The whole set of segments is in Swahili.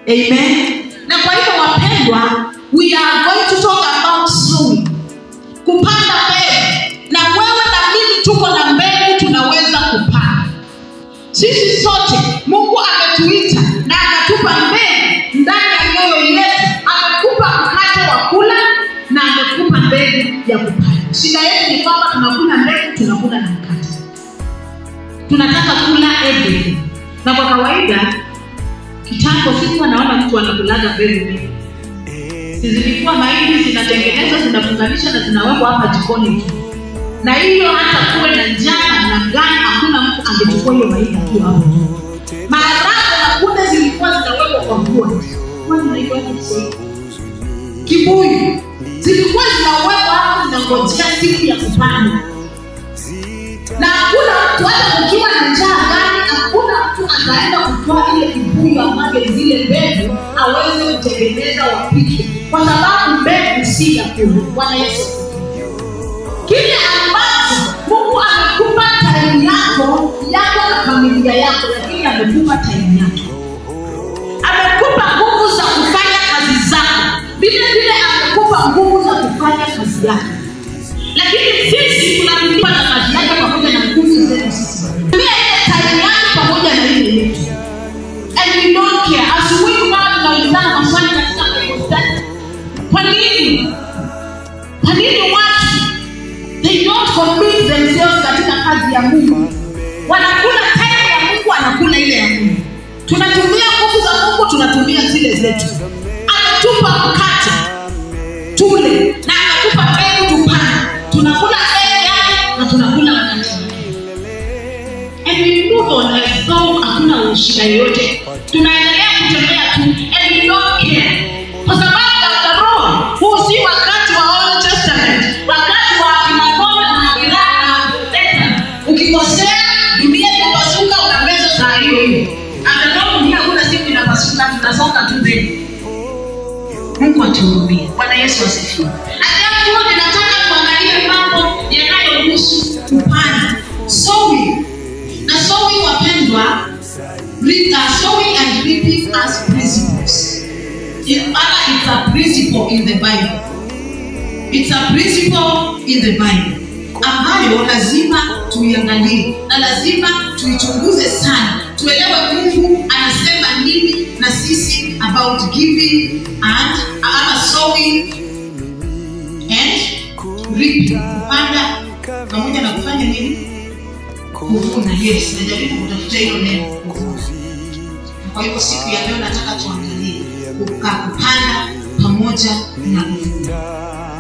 Amen. Na kwa hivyo wapendwa, we are going to talk about sowing. Kupanda mbegu. Na wewe na mimi tuko na mbegu, tunaweza kupanda. Sisi sote Mungu ametuita na akatupa mbegu ndani ya mioyo yetu. Amekupa mkate wa kula na amekupa mbegu ya kupanda. Shida yetu ni kwamba tunakula mbegu, tunakula na mkate. Tunataka kula everything. Na kwa kawaida kitambo sikuwa naona mtu anakulaga mbegu mingi. Zilikuwa mahindi zinatengenezwa, zinafunganisha na zinawekwa hapa jikoni tu. Na hiyo hata kuwe na njaa na gani, hakuna mtu angechukua hiyo mahindi tu hapo. Maharagwe na kunde zilikuwa zinawekwa kwa mvua. Kwani inaitwa Kiswahili? Kibuyu. Zilikuwa zinawekwa hapo, zinangojea siku ya kupanda. Na hakuna mtu, hata kukiwa na njaa gani, hakuna mtu ataenda kutoa ile kibuyu amwage zile mbegu aweze kutengeneza wapike, kwa sababu mbegu si ya kula. Bwana Yesu. Kile ambacho Mungu amekupa time yako, yako na familia yako, lakini amekupa time yako. Amekupa nguvu za kufanya kazi zako. Vile vile amekupa nguvu za kufanya kazi yako. Lakini sisi tunamlipa na kazi yake pamoja na nguvu zetu sisi. Tumia ile time yake pamoja na ile yetu. And we don't care. Asubuhi tunawa tunaulizana maswali katika Bible study. Kwa nini? Kwa nini watu they don't commit themselves katika kazi ya Mungu? Wanakula time ya Mungu, wanakula ile ya Mungu. Tunatumia nguvu za Mungu, tunatumia zile zetu. Ametupa mkate tule na ametupa mbegu tupande. Tunakula mbegu yake na tunakula mkate. And we move on as though hakuna shida yoyote. Tunaendelea kutembea tu and we don't care. Kwa sababu after all, huu si wakati wa Old Testament, wakati wa akina Noa na akina Abraham. Ukikosea dunia inapasuka, unameza saa hiyo hiyo. After all, dunia hakuna siku inapasuka, tunasonga tu mbele. Mungu atuhurumie. Bwana Yesu asifiwe. Alafu ninataka tuangalie mambo yanayohusu kupanda. Sowing. Na sowing wapendwa, sowing and reaping as principles. In other, it's a principle in the Bible. It's a principle in the Bible ambayo lazima tuiangalie na lazima tuichunguze sana, tuelewe Mungu anasema nini na sisi about giving and ama sowing and reaping. Kupanda pamoja na kufanya nini? Kuvuna. Yes, najaribu kutafuta hilo neno. Kwa hivyo siku ya leo nataka tuangalie kupanda pamoja na kuvuna.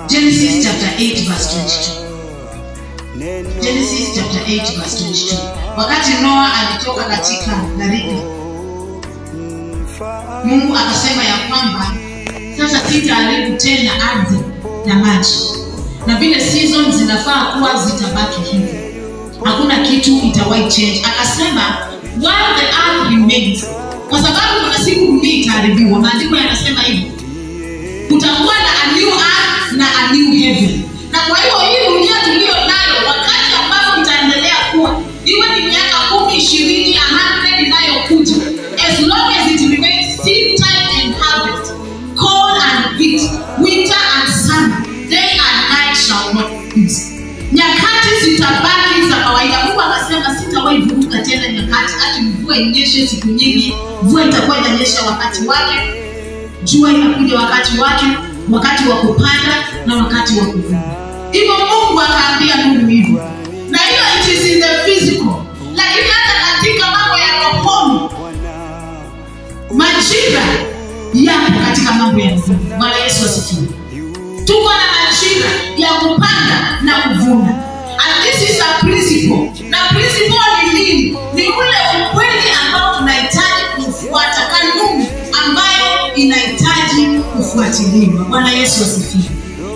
Genesis chapter 8 verse 22. Genesis chapter 8 verse 22. Wakati Noa alitoka katika gharika, Mungu akasema ya kwamba sasa sitaharibu tena ardhi na maji, na vile seasons zinafaa kuwa zitabaki hivi, hakuna kitu itawahi change. Akasema while the earth remains, kwa sababu kuna siku dunia itaharibiwa. Maandiko yanasema hivyo, kutakuwa na a new earth na a new heaven. Na kwa hiyo hii dunia tuliyo nayo, wakati ambapo itaendelea kuwa, iwe ni miaka 10, 20, 100 inayokuja, as long as it remains seed time and harvest, cold and heat, winter and summer, day and night shall not cease. Nyakati zitabaki za kawaida. Mungu akasema sitawahi vuruga tena nyakati, ati mvua inyeshe siku nyingi, mvua itakuwa inanyesha wakati wake, jua inakuja wakati wake, wakati wa kupanda na wakati wa kuvuna. Hivyo Mungu akaambia Nuhu hivyo. Na hiyo it is in the physical. Lakini hata katika mambo ya rohoni, majira yapo katika mambo ya rohoni. Bwana Yesu asifiwe. Tuko na majira ya kupanda na kuvuna. And this is a principle. Na principle ni nini? Ni ule ukweli ambao tunahitaji kufuata, kanuni ambayo inahitaji kufuatiliwa. Bwana Yesu asifiwe.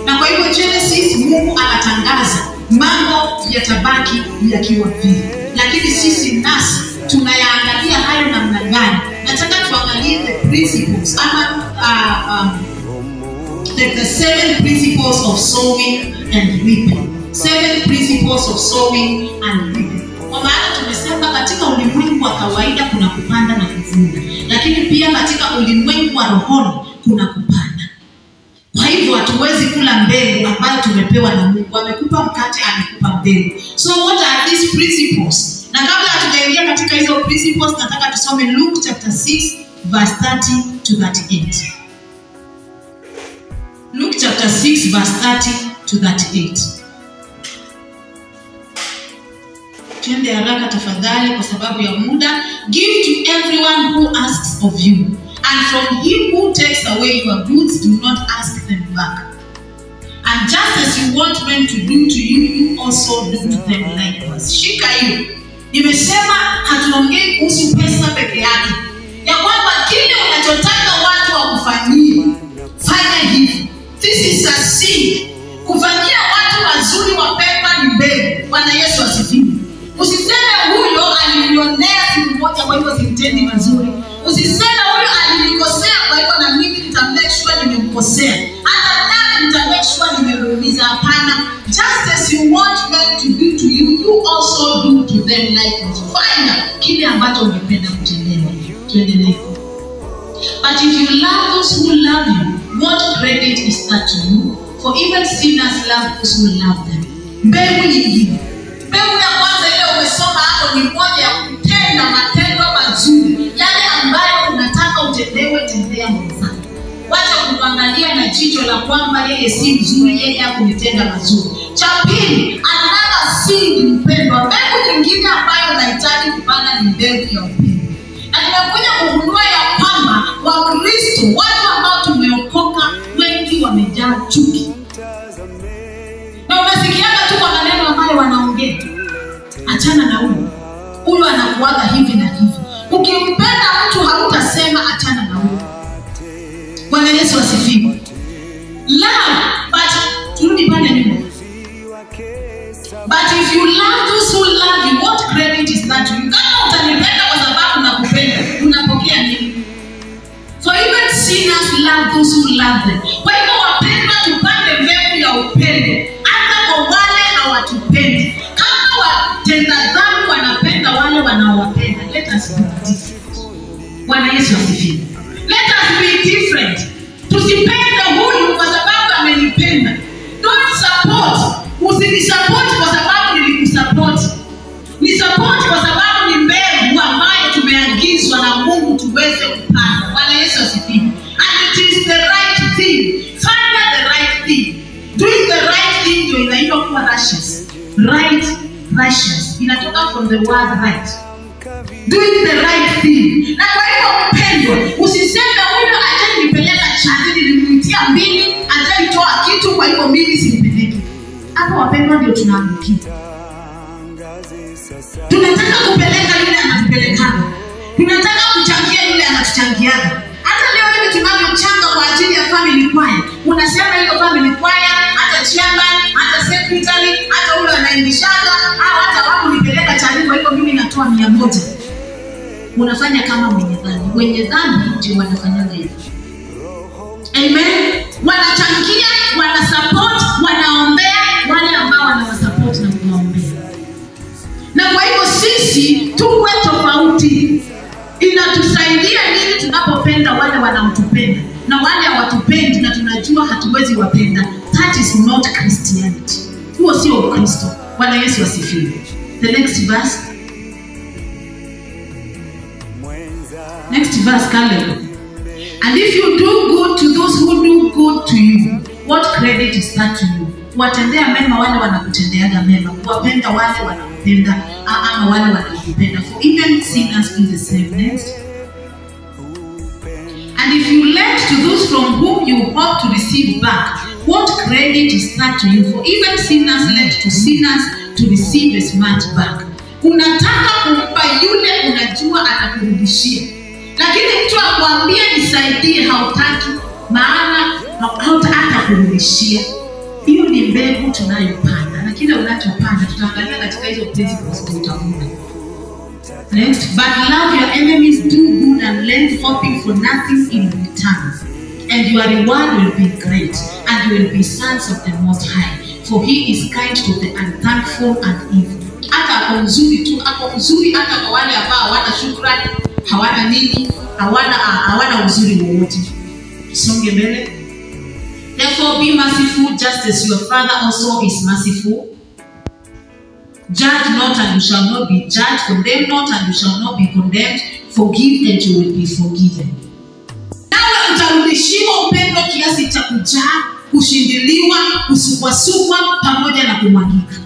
Na kwa hivyo Genesis, Mungu anatangaza mambo yatabaki yakiwa vile. Lakini sisi nasi tunayaangalia hayo namna gani? Nataka tuangalie the principles ama the 7 principles of sowing and reaping. 7 principles of sowing and reaping. Kwa maana tumesema katika ulimwengu wa kawaida kuna kupanda na kuvuna, lakini pia katika ulimwengu wa rohoni kuna kupanda. Kwa hivyo hatuwezi kula mbegu ambayo tumepewa na Mungu. Amekupa mkate, amekupa mbegu. So what are these principles? Na kabla hatujaingia katika hizo principles, nataka tusome Luke chapter 6 verse 30 to 38. Luke chapter 6 verse 30 to 38. Twende haraka tafadhali kwa sababu ya muda. Give to everyone who asks of you, and from him who takes away your goods, do not ask them back. And just as you want men to do to you, you also do to them likewise. Shika hiyo. Nimesema hatuongei kuhusu pesa peke yake, ya kwamba kile unachotaka watu wakufanyie, fanya hivi. This is a seed. Kufanyia watu wazuri wapendwa ni mbegu. Bwana Yesu asifiwe. Usiseme huyo alinionea siku moja, kwa hivyo simtendi mazuri. Usiseme huyo alinikosea, kwa hivyo na mimi nita make sure nimemkosea, hata nami nita make sure nimemuumiza. Hapana. Just as you want men to do to you, you also do to them likewise. Fanya kile ambacho ungependa kutendewa. Tuendelee. But if you love those who love you, what credit is that to you? For even sinners love those who love them. Mbegu nyingine. Mbegu ya kwanza ile umesoma hapo ni moja ya kutenda matendo mazuri. Yale ambayo unataka utendewe, tendea mwenzako. Wacha kumwangalia na jicho la kwamba yeye si mzuri, yeye hakunitenda mazuri. Cha pili, another seed mpendwa. Mbegu nyingine ambayo unahitaji kupanda ni mbegu ya upendo. Na tumekuja kugundua ya kwamba Wakristo, watu ambao tumeokoka, wengi wamejaa chuki. Na unasikiaga tu kwa maneno ambayo wanaongea, achana na huyu, huyu anakuaga hivi na hivi. Ukimpenda mtu hautasema achana na huyu. Bwana Yesu asifiwe. Love, but turudi pale nyuma. But if you love those who love you, what credit is that to you? Kama utanipenda kwa sababu nakupenda, unapokea nini? For even sinners love those who love them. Kwa hivyo wapendwa, tupande mbegu ya upendo hata kwa wale hawatupendi. Kama watenda dhambi wanapenda wale wanaowapenda, let us be different. Bwana Yesu asifiwe. Let us be different. Tusipende huyu kwa sababu amenipenda. Don't support. Usinisupport kwa sababu nilikusupport. Nisupport kwa sababu ni mbegu ambayo tumeagizwa na Mungu tuweze kupanda. Bwana Yesu asifiwe. And it is the right thing. Fanya the right thing. Doing the right thing ndio inaitwa kuwa righteous. Right, righteous. Inatoka from the word right. Doing the right thing. Na kwa hivyo mpendwa, usiseme huyu ajanipeleka chadini, nilimuitia mbili, ajanitoa kitu, kwa hivyo mimi simpeleki. Hapo wapendwa ndio tunaangukia. Tunataka kupeleka yule anatupelekana. Tunataka kuchangia yule anatuchangiana. Hata leo hivi tunavyochanga kwa ajili ya family choir, unasema hiyo family choir, hata chairman, hata secretary, hata yule anaendeshaga, au hata wako nipeleka chadini, kwa hivyo mimi natoa 100. Unafanya kama mwenye dhambi. Wenye dhambi ndio wanafanyanga hivyo. Amen. Wanachangia, wanasupport, wanaombea wale ambao wanawasupport na kuwaombea. Na kwa hivyo sisi tuwe tofauti. Inatusaidia nini tunapopenda wale wanaotupenda na wale hawatupendi na tunajua hatuwezi wapenda? That is not Christianity. Huo sio Ukristo. Bwana Yesu asifiwe. The next verse. Next verse, Caleb. And if you do good to those who do good to you, what credit is that to you? Kuwatendea mema wale wanakutendeaga mema, kuwapenda wale wanakupenda, ama wale wanakupenda. For even sinners do the same. Next. And if you lend to those from whom you hope to receive back, what credit is that to you? For even sinners lend to sinners to receive as much back. Unataka kumpa yule unajua atakurudishia, lakini mtu akwambie nisaidie, hautaki, maana hautakurudishia. Hiyo ni mbegu tunayopanda, na kile unachopanda tutaangalia katika hizo principles tutavuna. Next. But love your enemies, do good and lend, hoping for nothing in return. And your reward will be great, and you will be sons of the Most High. For he is kind to the unthankful and evil. Hata ako mzuri tu, ako mzuri hata kwa wale ambao hawana shukrani, hawana nini, hawana uzuri wowote. Songe mbele. Therefore be merciful just as your Father also is merciful. Judge not and you shall not be judged. Condemn not and you shall not be condemned. Forgive and you will be forgiven. Nawe utarudishiwa upendo kiasi cha kujaa, kushindiliwa, kusukwasukwa pamoja na kumwagika.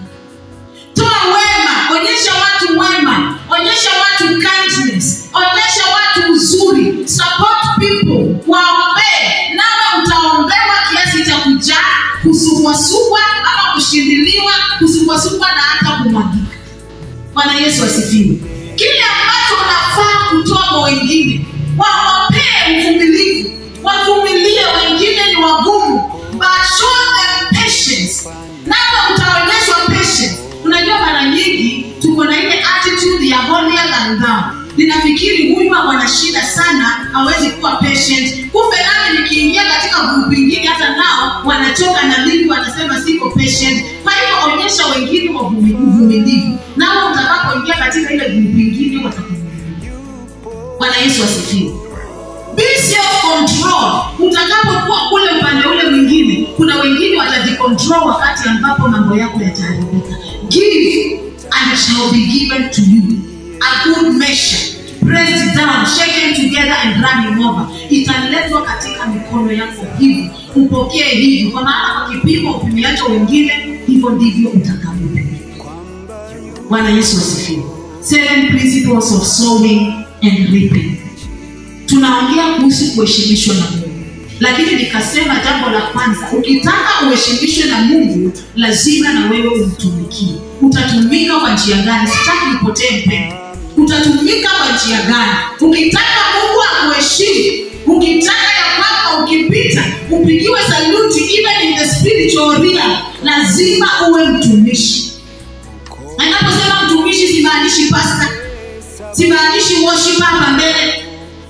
Toa wema, onyesha watu wema, onyesha watu kindness, onyesha watu uzuri, support people, waombee. Nawe utaombewa kiasi cha kujaa, kusukwasukwa ama kushindiliwa, kusukwasukwa na hata kumwagika. Bwana Yesu asifiwe. Kile ambacho unafaa kutoa kwa wengine, wawapee uvumilivu, wavumilie. Wengine ni wagumu, but show them patience. Nawe utaonyeshwa patience. Unajua mara nyingi tuko na ile attitude ya holier than thou. Ninafikiri huyu ana shida sana, hawezi kuwa patient. Kumbe nami nikiingia katika group nyingine hata nao wanachoka na mimi, wanasema siko patient. Kwa hivyo onyesha wengine uvumilivu. Nao utakapoingia katika ile group nyingine watakuvumilia. Bwana Yesu asifiwe. Be self-control. Utakapokuwa kule upande ule mwingine, kuna wengine watajicontrol wakati ambapo mambo yako yataharibika. Give and it shall be given to you. A good measure, pressed down, shaken together and running over. Italetwa katika mikono yako hivi, upokee hivi. Kwa maana kwa kipimo upimiacho wengine, hivyo ndivyo utakavyopimwa. Bwana Yesu asifiwe. 7 principles of sowing and reaping. Tunaongea kuhusu kuheshimishwa na Mungu. Lakini nikasema jambo la kwanza, ukitaka uheshimishwe na Mungu, lazima na wewe umtumikie. Utatumika kwa njia gani? Sitaki nipotee mpendo. Utatumika kwa njia gani? Ukitaka Mungu akuheshimu, ukitaka ya kwamba ukipita upigiwe saluti even in the spiritual realm, lazima uwe mtumishi. Anaposema mtumishi simaanishi pastor, simaanishi worshiper hapa mbele.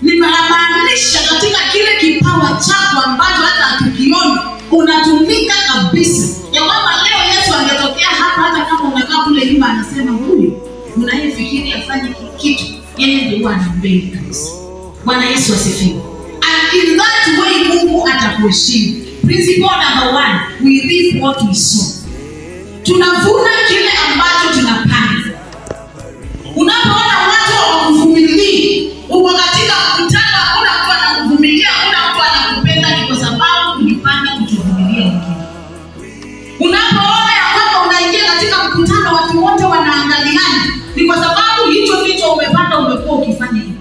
Nimaanisha katika kile kipawa chako ambacho hata hatukioni, unatumika kabisa. Ya kwamba leo Yesu angetokea hapa, hata kama unakaa kule nyuma, anasema huyu unayefikiri afanye kitu, yeye ndiye ana mbele kabisa. Bwana Yesu asifiwe. And in that way Mungu atakuheshimu. Principle number 1, we reap what we sow. Tunavuna kile ambacho tunapanda. Unapoona watu hawakuvumilii, uko katika mkutano, hakuna mtu anakuvumilia, hakuna mtu anakupenda, ni kwa sababu ulipanda kutovumilia wengine. Unapoona ya kwamba unaingia katika mkutano watu wote wanaangaliana, ni kwa sababu hicho ndicho umepanda, umekuwa ukifanya hivyo.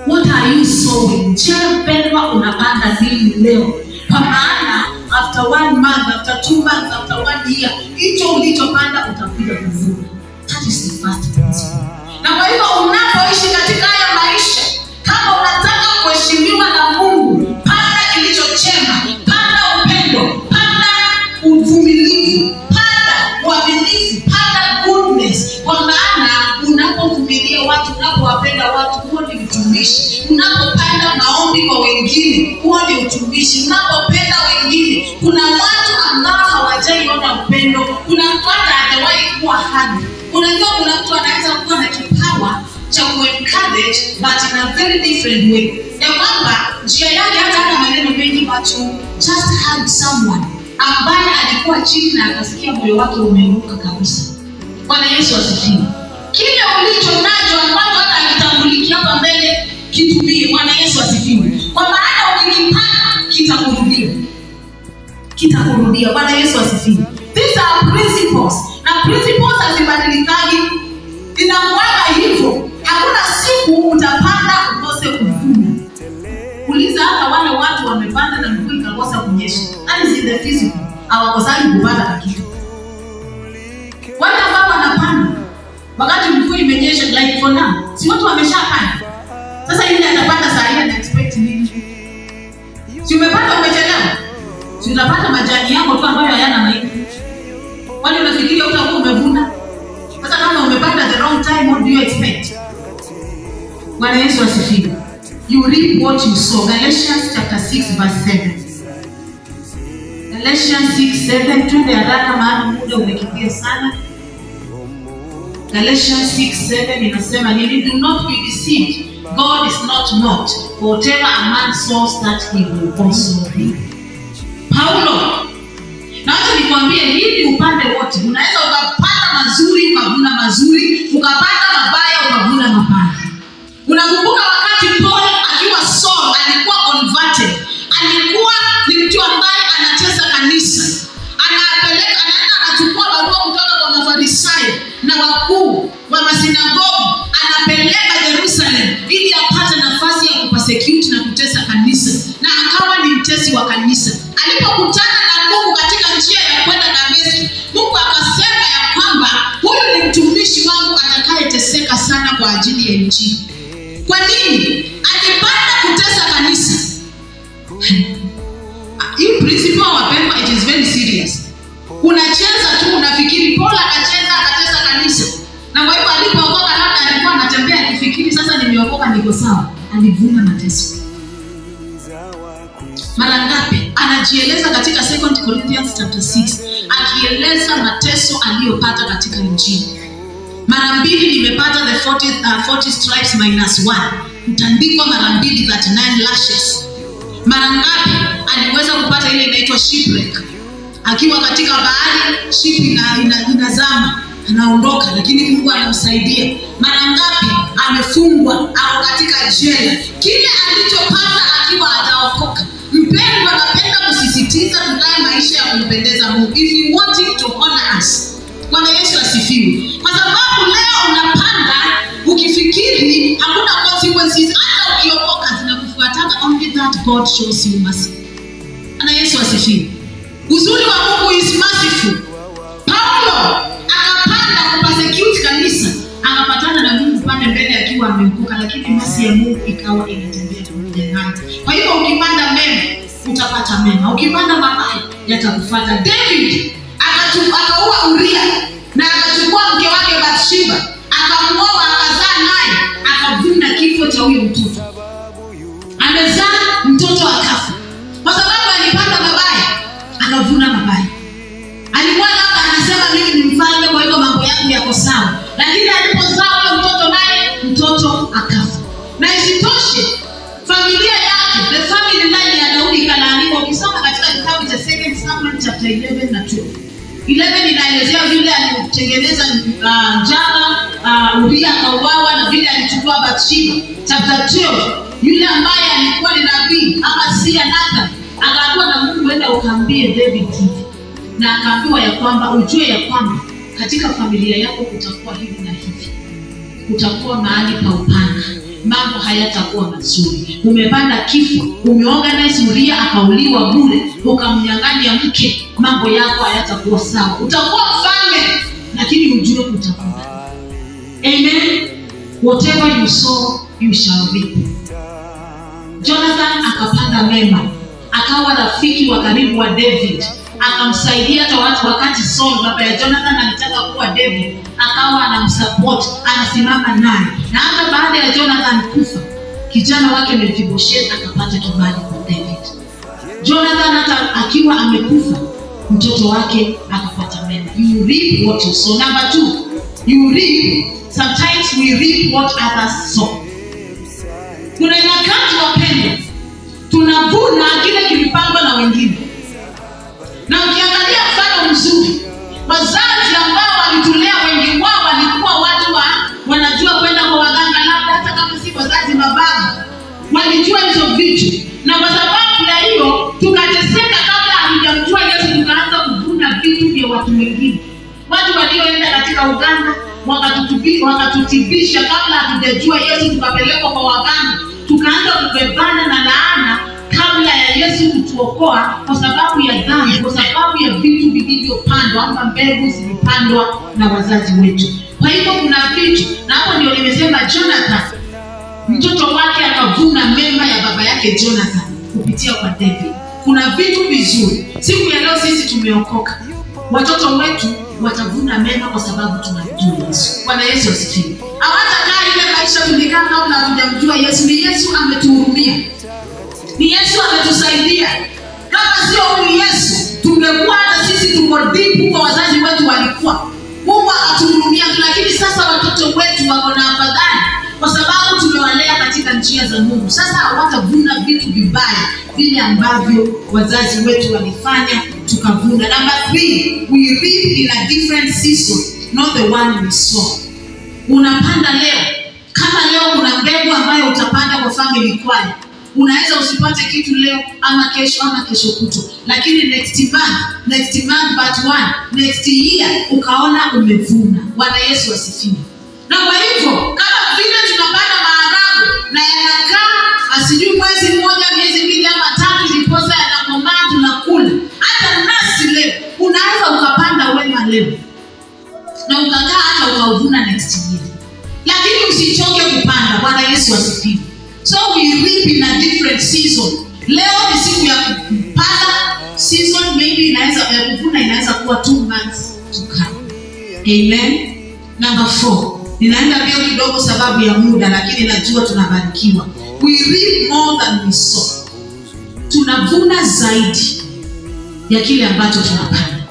What are you sowing? Je, mpendwa, unapanda nini leo? Kwa maana after 1 month, after 2 months, after 1 year, hicho ulichopanda utakuja kuvuna. That is the first principle. Na kwa hivyo unapoishi katika haya maisha, kama unataka kuheshimiwa na Mungu, panda kilicho chema, panda upendo, panda uvumilivu, panda uaminifu, panda goodness. Kwa maana unapovumilia watu, unapowapenda watu, huo ni utumishi. Unapopanda maombi kwa wengine, huo ni utumishi. Unapopenda wengine, kuna watu ambao hawajaiona upendo, kuna mtu hata hajawahi kuwa hadi. Unajua kuna mtu anaweza kuwa na kipawa cha kuencourage but in a very different way. Ya kwamba njia yake hata hana maneno mengi, but to just hug someone ambaye alikuwa chini na akasikia moyo wake umeinuka kabisa. Bwana Yesu asifiwe. Kile ulicho nacho ambacho hata hakitambuliki hapa mbele, kitumie. Bwana Yesu asifiwe. Kwa maana ukikipanda kitakurudia. Kitakurudia. Bwana Yesu asifiwe. These are principles. Na principles hazibadilikaji. Inakuwaga hivyo. Hakuna siku utapanda ukose kuvuna. Uliza hata wale watu wamepanda na mvua ikakosa kunyesha. That is in the physical. Hawakosani kupanda kitu. Wale ambao wanapanda wakati mvua imenyesha, like for now, si watu wameshapanda. Sasa yule atapanda saa hii ana expect nini? Si umepanda umechelewa? Si utapata majani yako tu ambayo hayana mahindi. Kwani unafikiria utakuwa umevuna? Sasa kama umepanda the wrong time, what do you expect? Bwana Yesu asifiwe. You reap what you sow. Galatians chapter 6 verse 7. Galatians 6:7. Twende haraka maana muda umekimbia sana. Galatians 6:7 inasema nini? Do not be deceived. God is not mocked. For whatever a man sows, that he will also reap. Paulo, na wacha nikwambie hili upande wote. Unaweza ukapanda mazuri ukavuna mazuri, ukapanda mabaya ukavuna mabaya. Unakumbuka wakati Paul akiwa Saul alikuwa converted, alikuwa ni mtu ambaye anatesa kanisa, anapeleka, anaenda anachukua barua kutoka kwa Mafarisayo na wakuu wa masinagogi, anapeleka Jerusalem ili apate nafasi ya kupersecute na kutesa kanisa, na akawa ni mtesi wa kanisa. Alipokutana na Mungu katika njia ya kwenda Dameski, Mungu akasema ya kwamba huyu ni mtumishi wangu atakayeteseka sana kwa ajili ya Injili. Kwa nini? Alipanda kutesa kanisa. Hii principle wapendwa, it is very serious. Unacheza tu unafikiri Paul akacheza akatesa kanisa. Na kwa hivyo alipookoka labda alikuwa anatembea akifikiri sasa nimeokoka niko sawa. Alivuna mateso. Mara ngapi anajieleza katika 2 Corinthians chapter 6 akieleza mateso aliyopata katika Injili. Mara mbili nimepata the 40 stripes minus 1. Mtandikwa mara mbili 39 lashes. Mara ngapi aliweza kupata ile inaitwa shipwreck. Akiwa katika bahari, ship inazama, anaondoka lakini Mungu anamsaidia. Mara ngapi amefungwa au katika jela. Kile alichopata akiwa hajaokoka. Mpendwa, napenda kusisitiza tukae maisha ya kumpendeza Mungu. If you want him to honor us. Bwana Yesu asifiwe. Kwa sababu leo unapanda ukifikiri hakuna consequences, hata ukiokoka zinakufuatana. Only that God shows you mercy. Bwana Yesu asifiwe. Uzuri wa Mungu is merciful. Paulo akapanda kupersecute kanisa, akapatana na Mungu pale mbele akiwa ameokoka, lakini mercy ya Mungu ikawa inatembea pamoja naye. Kwa hivyo ukipanda mema utapata mema, ukipanda mabaya yatakufuata. David akaua Uria na akachukua mke wake Bathsheba, akamuoa, akazaa naye, akavuna kifo cha huyo mtoto. Amezaa mtoto akafa. Kwa sababu alipanda mabaya, akavuna mabaya. Alikuwa labda anasema mimi ni mfalme, kwa hivyo mambo yangu yako sawa. Lakini alipozaa huyo mtoto naye, mtoto akafa. Na isitoshe, familia yake, the family line ya Daudi ikalaaniwa. Ukisoma katika kitabu cha 2 Samuel chapter 11 na 12. 11 inaelezea vile alitengeneza njama, Uria akauawa na vile alichukua Bathsheba. Chapter 12, yule ambaye alikuwa ni nabii ama si Nathan, akaambiwa na Mungu enda ukaambie David hivi. Na akaambiwa ya kwamba ujue ya kwamba katika familia yako kutakuwa hivi na hivi. Kutakuwa mahali pa upanga. Mambo hayatakuwa mazuri. Umepanda kifo, umeorganize Uria akauliwa bure, ukamnyang'anya mke, mambo yako hayatakuwa sawa. Utakuwa mfalme, lakini ujue kutakuwa. Amen. Whatever you sow, you shall reap. Jonathan akapanda mema, akawa rafiki wa karibu wa David, akamsaidia hata watu wakati Saul baba ya Jonathan alitaka kuwa David, akawa anamsupport, anasimama naye. Na hata baada ya Jonathan kufa, kijana wake Mephibosheth akapata kibali kwa David. Jonathan hata akiwa amekufa, mtoto wake akapata mema. You reap what you sow. Number 2, you reap. Sometimes we reap what others sow. Kuna nyakati wapendwa, tunavuna kile kilipandwa na wengine. Na ukiangalia mfano mzuri, wazazi ambao walitulea wengi wao walikuwa watu wanajua kwenda kwa waganga, labda hata kama si wazazi mababu, walijua hizo vitu. Na kwa sababu ya hiyo tukateseka kabla hatujamjua Yesu, tukaanza kuvuna vitu vya watu wengine. Watu walioenda katika uganga wakatutibisha kabla hatujajua Yesu, tukapelekwa kwa waganga, tukaanza kubebana na laana kabla ya Yesu kutuokoa, kwa sababu ya dhambi, kwa sababu ya vitu vilivyopandwa ama mbegu zilipandwa na wazazi wetu. Kwa hivyo kuna vitu, na hapo ndio nimesema Jonathan mtoto wake akavuna mema ya baba yake Jonathan kupitia kwa David. Kuna vitu vizuri. Siku ya leo sisi tumeokoka, watoto wetu watavuna mema kwa sababu tunamjua Yesu. Bwana Yesu asifiwe. Hawatakaa ile maisha tulikaa kabla hatujamjua Yesu. Ni Yesu ametuhurumia, ni Yesu ametusaidia. Kama sio huyu Yesu, tungekuwa hata sisi tuko deep kwa wazazi wetu walikuwa. Mungu akatuhurumia, lakini sasa watoto wetu wako na afadhali kwa sababu tumewalea katika njia za Mungu. Sasa hawatavuna vitu vibaya vile ambavyo wazazi wetu walifanya tukavuna. Number 3, we reap in a different season, not the one we sow. Unapanda leo. Kama leo kuna mbegu ambayo utapanda kwa family choir, unaweza usipate kitu leo ama kesho ama kesho kutwa, lakini next month but one, next year ukaona umevuna. Bwana Yesu asifiwe. Na kwa hivyo kama vile tunapanda maharagwe na yanakaa asijui mwezi mmoja, miezi miwili ama tatu, ndiposa yanakomaa tunakula. Hata nasi leo unaweza ukapanda wema leo na ukakaa hata ukauvuna next year, lakini usichoke kupanda. Bwana Yesu asifiwe. So we reap in a different season. Leo ni siku ya kupanda season, maybe inaweza ya kuvuna inaweza kuwa 2 months to come. Amen. Number 4. Ninaenda mbio kidogo sababu ya muda, lakini najua tunabarikiwa. We reap more than we sow. Tunavuna zaidi ya kile ambacho tunapanda.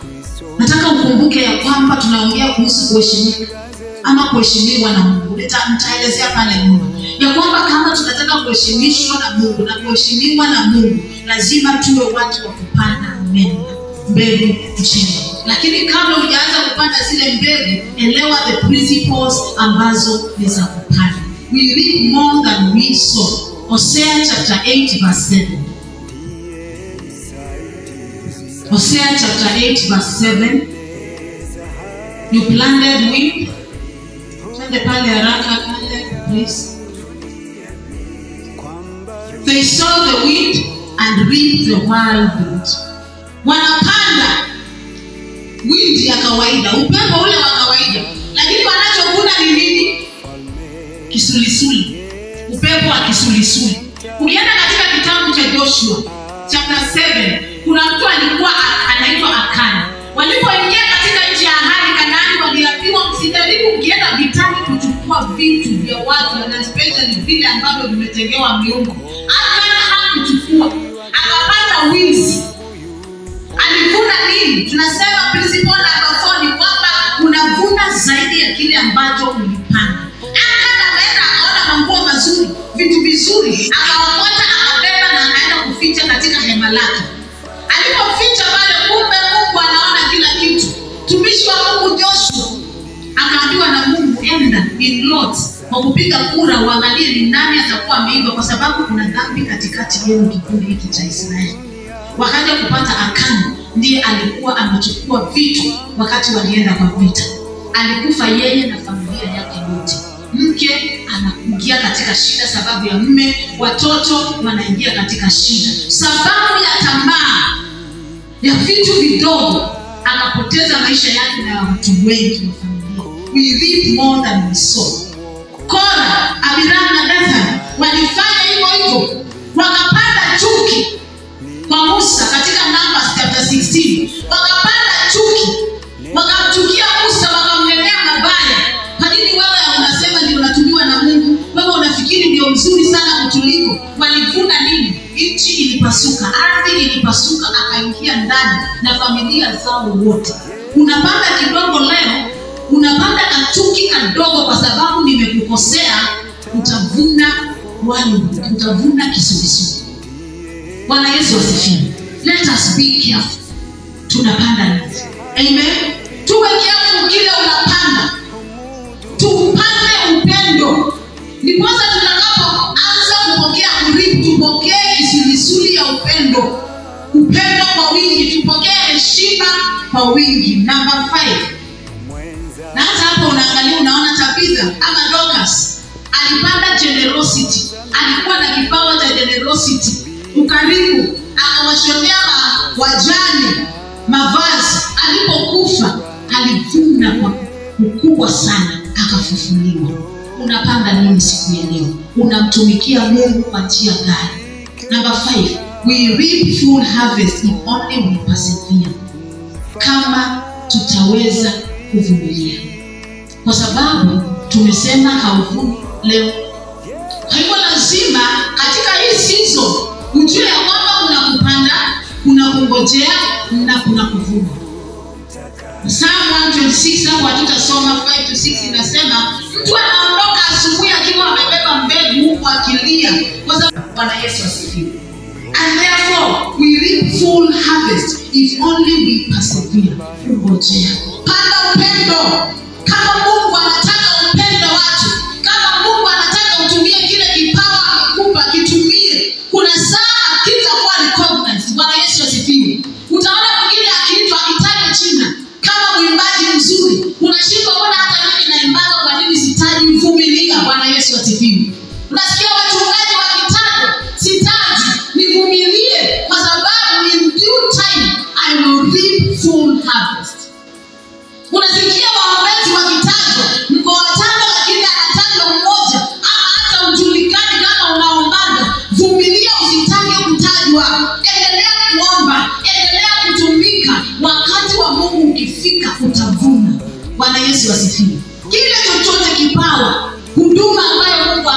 Nataka ukumbuke ya kwamba tunaongea kuhusu kuheshimika ama kuheshimiwa na Mungu. Nitaelezea pale nyuma ya kwamba kama tunataka kuheshimishwa na Mungu na kuheshimiwa na Mungu, lazima tuwe watu wa kupanda mema, mbegu njema. Lakini kabla hujaanza kupanda zile mbegu, elewa the principles ambazo ni za kupanda. We reap more than we sow. Hosea chapter 8 verse 7. Hosea chapter 8 verse 7. You planted wheat. Twende pale haraka pale, please. They sow the wheat and reap the wild wheat. Wanapanda wind ya kawaida, upepo ule wa kawaida, lakini wanachovuna ni nini? Kisulisuli, upepo wa kisulisuli. Ukienda katika kitabu cha Joshua chapter 7, kuna mtu alikuwa anaitwa Akani. Walipoingia katika nchi ya ahadi Kanaani, waliambiwa msijaribu mkienda vitani kuchukua vitu vya watu, na especially vile ambavyo vimetengewa miungu. Akani hakuchukua, akapata wizi. Alivuna nini? Tunasema principle number 4 ni kwamba unavuna zaidi ya kile ambacho ulipanda. Akani ameenda akaona manguo mazuri, vitu vizuri, akaokota, akabeba na akaenda kuficha katika hema lake. Alipoficha pale, kumbe Mungu anaona kila kitu. Mtumishi wa Mungu Joshua akaambiwa na Mungu, enda in lot kwa kupiga kura uangalie ni nani atakuwa ameiba, kwa sababu kuna dhambi katikati yenu kikundi hiki cha Israeli. Wakaja kupata Akani ndiye alikuwa amechukua vitu wakati walienda kwa vita. Alikufa yeye na familia yake yote. Mke anaingia katika shida sababu ya mume, watoto wanaingia katika shida sababu ya tamaa ya vitu vidogo. Akapoteza maisha yake na watu wengi wa familia. We reap more than we sow. Kora, Abiram na Dathan walifanya hivyo hivyo, wakapanda chuki kwa Musa katika Numbers chapter 16. Wakapanda chuki, wakamchukia Musa, wakamnenea mabaya. Kwa nini wewe unasema ndio unatumiwa na Mungu? Wewe unafikiri ndio mzuri sana kutuliko. Walivuna nini? Nchi ilipasuka, ardhi ilipasuka, akaingia ndani na familia zao wote. Unapanda kidogo leo, unapanda kachuki kadogo kwa sababu nimekukosea, utavuna wali, utavuna kisulisuli. Bwana Yesu asifiwe. Let us be careful. Tunapanda nini? Amen. Tuwe careful kile unapanda. Tupande upendo. Ndiposa tutakapoanza kupokea kurithi, tupokee kisulisuli ya upendo. Upendo kwa wingi, tupokee heshima kwa wingi. Number 5. Na hata hapo unaangalia unaona Tabitha ama Dorcas alipanda generosity. Alikuwa na kipawa cha generosity. Ukarimu, akawashonea wajane mavazi. Alipokufa alivuna kwa ukubwa sana, akafufuliwa. Unapanda nini siku ya leo? Unamtumikia Mungu kwa njia gani? Number 5, we reap full harvest if only we persevere. Kama tutaweza kuvumilia, kwa sababu tumesema hauvuni leo. Kwa hivyo lazima katika hii season ujue ya kwamba kuna kupanda, kuna kungojea na kuna kuvuna. Psalm 126 hapo hatutasoma 5 to 6 inasema mtu anaondoka asubuhi akiwa amebeba mbegu huku akilia. Kwa sababu Bwana Yesu asifiwe. And therefore we reap full harvest if only we persevere. Ngojea. Panda upendo. Kama Mungu anataka upende watu, kama Mungu anataka utumie kile kipawa amekupa, kitumie. Kuna saa hakitakuwa recognized. Bwana Yesu asifiwe. Utaona mwingine akiitwa akitajwa jina kama mwimbaji mzuri, unashindwa mbona hata mimi naimbaga, kwa nini sitaji? Vumilia. Bwana Yesu asifiwe. Unasikia wachungaji wakitajwa, sitaji, nivumilie, kwa sababu in due time I will reap full harvest. Unasikia waombezi wakitajwa, mko watano lakini anatajwa mmoja, ama hata ujulikani kama unaombaga. Vumilia, usitake kutajwa. Endelea kuomba, endelea kutumika. Wakati wa Mungu ukifika utavuna. Bwana Yesu asifiwe. Kile chochote kipawa, huduma ambayo Mungu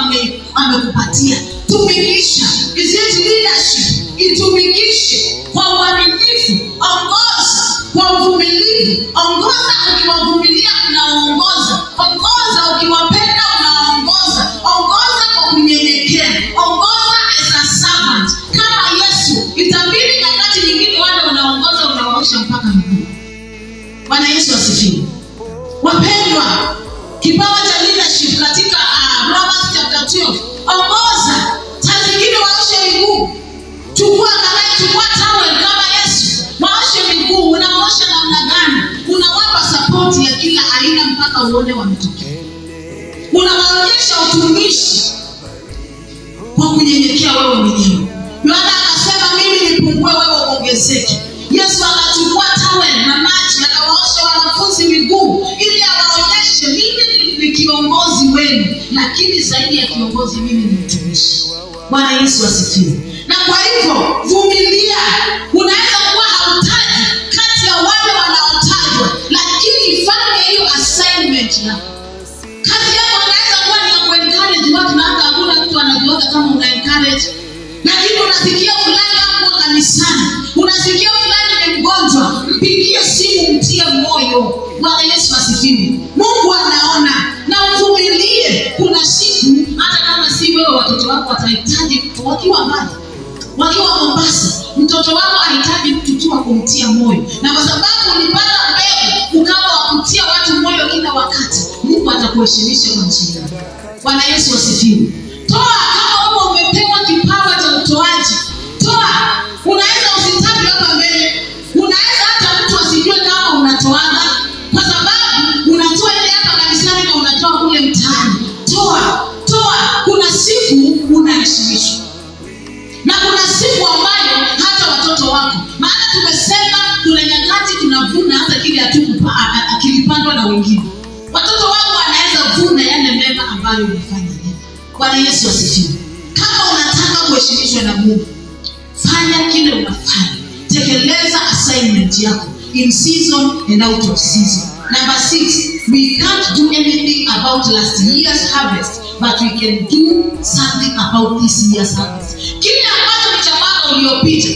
amekupatia, tumikisha. Is it leadership? Itumikishe kwa uaminifu. Ongoza kwa uvumilivu. Ongoza ukiwavumilia, unaongoza. Ongoza ukiwapenda, unaongoza. Ongoza kwa kunyenyekea. Ongoza as a servant kama Yesu. Itabidi nyakati nyingine wale unaongoza unawaosha mpaka miguu. Bwana Yesu asifiwe. Wapendwa, kipawa cha leadership katika Romans chapter 12. Ongoza, saa zingine waoshe miguu. Chukua karai, chukua towel kama Yesu. Waoshe miguu. Unaosha namna gani? Unawapa support ya kila aina mpaka uone wametokea. Unawaonyesha utumishi kwa kunyenyekea wewe mwenyewe. Yohana akasema mimi nipungue, wewe uongezeke. Yesu akachukua towel na maji akawaosha wanafunzi miguu ili awaonyeshe mimi ni kiongozi wenu, lakini zaidi ya kiongozi mimi ni mtumishi. Bwana Yesu asifiwe. Na kwa hivyo vumilia. Unaweza kuwa hautaji kati ya wale wanaotajwa, lakini fanya hiyo assignment yako. Kazi yako inaweza kuwa ni ya kuencourage watu, na hata hakuna mtu anajuaga kama una encourage. Lakini unasikia fulani hapo kanisani, unasikia fulani ni mgonjwa, mpigie simu, mtie moyo. Bwana Yesu asifiwe. Mungu anaona, na uvumilie. Kuna siku hata kama si wewe, watoto wako watahitaji mtu wakiwa mbali, wakiwa Mombasa, mtoto wako ahitaji mtu tu wa kumtia moyo. Na kwa sababu ulipata mbegu ukawa wa kutia watu moyo kila wakati, Mungu atakuheshimisha kwa njia. Bwana Yesu asifiwe. Toa kama wewe umepewa kipawa cha utoaji. Toa. Unaweza usitajwe hapa mbele. Unaweza hata mtu asijue kama unatoaga, kwa sababu unatoa ile hapa kanisani na unatoa kule mtaani. Toa, toa. Kuna siku unaheshimishwa. Na kuna siku ambayo hata watoto wako, maana tumesema kuna nyakati tunavuna hata kile kilipandwa na wengine. Watoto wako wanaweza vuna yale mema ambayo umefanya leo. Bwana Yesu asifiwe. Kama unataka kuheshimishwa na Mungu, fanya kile unafanya. Tekeleza assignment yako in season and out of season. Number 6, we can't do anything about last year's harvest, but we can do something about this year's harvest. Kile ambacho ni cha mwaka uliopita,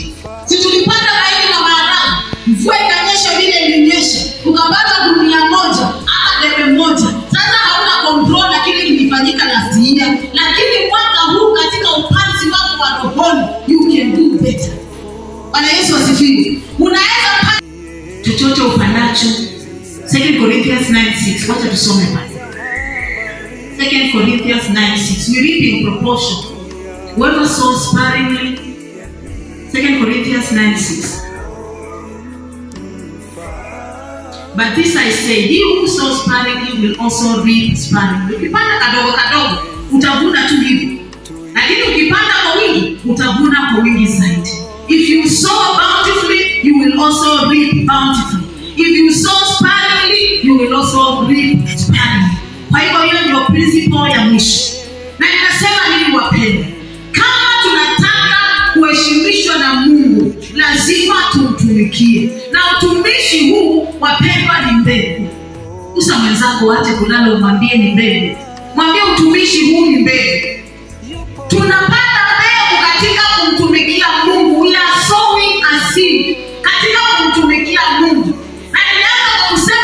si tulipanda mahindi na maharagwe, mvua ikanyesha vile ilinyesha, ukapata gunia moja ama debe moja. Sasa hauna control na kile kilifanyika last year, lakini mwaka huu katika upanzi wako wa rohoni, you can do better. Bwana Yesu asifiwe. Unaweza chochote upandacho. 2 Corinthians 9:6. Wacha tusome pale. 2 Corinthians 9:6. We reap in proportion. Whoever sows sparingly. 2 Corinthians 9:6. But this I say, he who sows sparingly will also reap sparingly. Ukipanda kadogo kadogo, utavuna tu hivi. Lakini ukipanda kwa wingi, utavuna kwa wingi zaidi. If you sow bountifully, you will also reap bountifully. If you sow sparingly, you will also reap sparingly. Kwa hivyo hiyo ndio principle ya mwisho. Na ninasema nini wapendwa? Kama tunataka kuheshimishwa na Mungu, lazima tumtumikie. Na utumishi huu wapendwa ni mbegu. Usa mwenzako aache kulala, umwambie ni mbegu. Mwambie utumishi huu ni mbegu. Tunapanda mbegu katika kumtumikia Mungu. We are sowing a seed katika kumtumikia Mungu. Na nilianza kwa kusema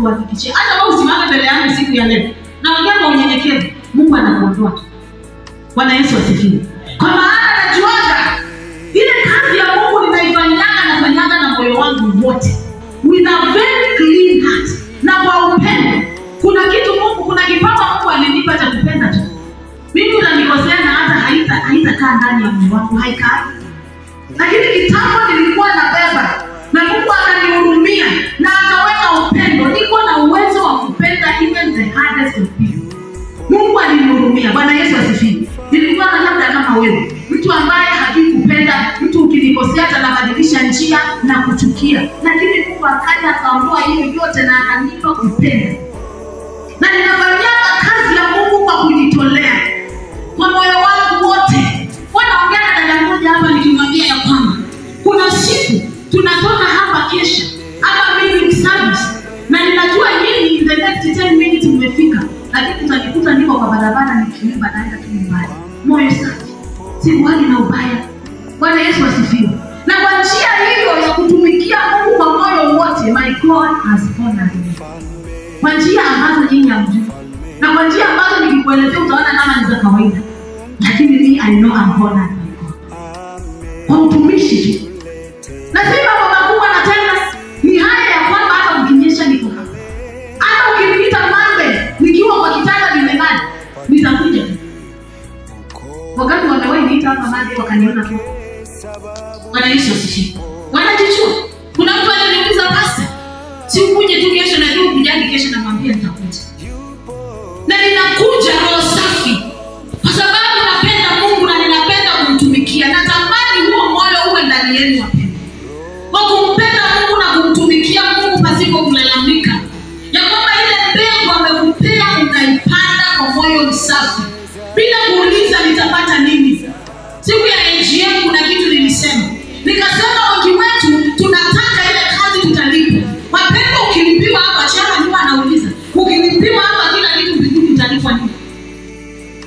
kuhakikishia, hata wewe usimame mbele yangu siku ya leo, naongea kwa unyenyekevu, Mungu anakuondoa. Bwana Yesu asifiwe. Kwa maana najuaga ile kazi ya Mungu ninaifanyaga, nafanyaga na moyo wangu wote, with a very clean heart, na kwa upendo. Kuna kitu Mungu, kuna kipawa Mungu alinipa cha kupenda tu. Mimi utanikosea na hata haitakaa ndani ya moyo wangu, haikai. Lakini kitambo nilikuwa nabeba, na Mungu akanihurumia na akaweka upendo. Niko na uwezo wa kupenda even the hardest of people. Mungu alinihurumia. Bwana Yesu asifiwe. Nilikuwa na labda kama wewe, mtu ambaye hajui kupenda, mtu ukinikosea atanabadilisha njia na kuchukia. Lakini Mungu akaja akaondoa hiyo yote na akanipa kupenda. Na ninafanyia kazi ya Mungu kwa kujitolea, kwa moyo wangu wote. Wanaongea na dada mmoja hapa nikimwambia ya kwamba kuna siku tunatoka hapa kesha hapa mimi service, na ninajua nyinyi in the next 10 minutes mmefika, lakini utanikuta niko kwa barabara nikiimba naenda tu nyumbani. Moyo safi, sikuhali na ubaya. Bwana Yesu asifiwe. Na kwa njia hiyo ya kutumikia Mungu kwa moyo wote, my God has honored me. Kwa njia ambazo nyinyi hamjui, na kwa njia ambazo nikikuelezea utaona kama ni za kawaida, lakini mimi I know I'm honored by God. Kwa utumishi tu. Na si mambo makubwa na tena ni haya ya kwamba hata ukinyesha niko hapa. Hata ukiniita Monday nikiwa kwa kitanda nimelala, nitakuja. Wakati wamewahi niita hapa Monday wakaniona tu. Bwana Yesu asifiwe. Wanajijua. Kuna mtu aliniuliza pastor, si ukuje tu kesho, na juu ukujani kesho, namwambia nitakuja. Na ninakuja roho safi, kwa sababu napenda Mungu na ninapenda kumtumikia. Natamani huo moyo uwe ndani yenu wapendwa, kwa kumpenda Mungu na kumtumikia Mungu pasipo kulalamika, ya kwamba ile mbegu amekupea unaipanda kwa moyo msafi bila kuuliza nitapata nini. Siku ya AGM kuna kitu nilisema, nikasema wengi wetu tunataka ile kazi tutalipwa. Wapendwa, ukilipiwa hapa, chama nyuma anauliza, ukilipiwa hapa kila kitu mbinguni utalipwa nini?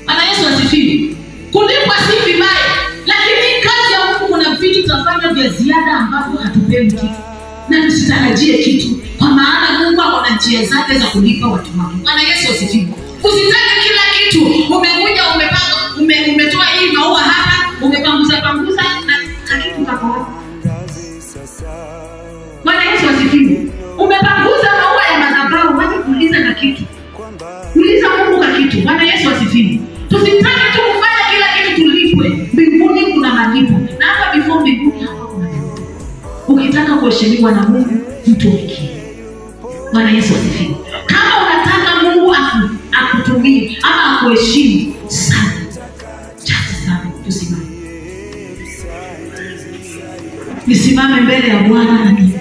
Bwana Yesu asifiwe. Kulipwa si vibaya, lakini kazi ya Mungu kuna vitu tutafanya vya ziada ambavyo hatupewi kitu, na tusitarajie kitu, kwa maana Mungu ako na njia zake za kulipa watu wake. Bwana Yesu asifiwe. Usitake kila kitu. Umekuja umepanga, umetoa hii maua hapa, umepanguza panguza na kitu kako wapi? Bwana Yesu asifiwe. Umepanguza maua ya madhabahu, wacha kuuliza na kitu. Uliza Mungu kwa kitu. Bwana Yesu asifiwe. Tusitake tu kufanya kila kitu tulipwe. Mbinguni kuna malipo. Na hata before mbinguni hapa kuna malipo. Ukitaka kuheshimiwa na Mungu, mtumikie. Bwana Yesu asifiwe. Kama unataka Mungu akutumie ama akuheshimu sana, chache sana, tusimame. Nisimame mbele ya Bwana na mimi.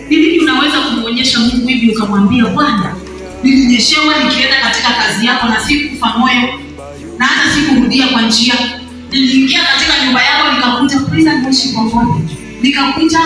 Hivi unaweza kumuonyesha Mungu hivi ukamwambia, Bwana, nilinyeshewa nikienda katika kazi yako na sikufa moyo na hata sikurudia kwa njia. Niliingia katika nyumba yako nikakuta praise and worship of God. Nikakuta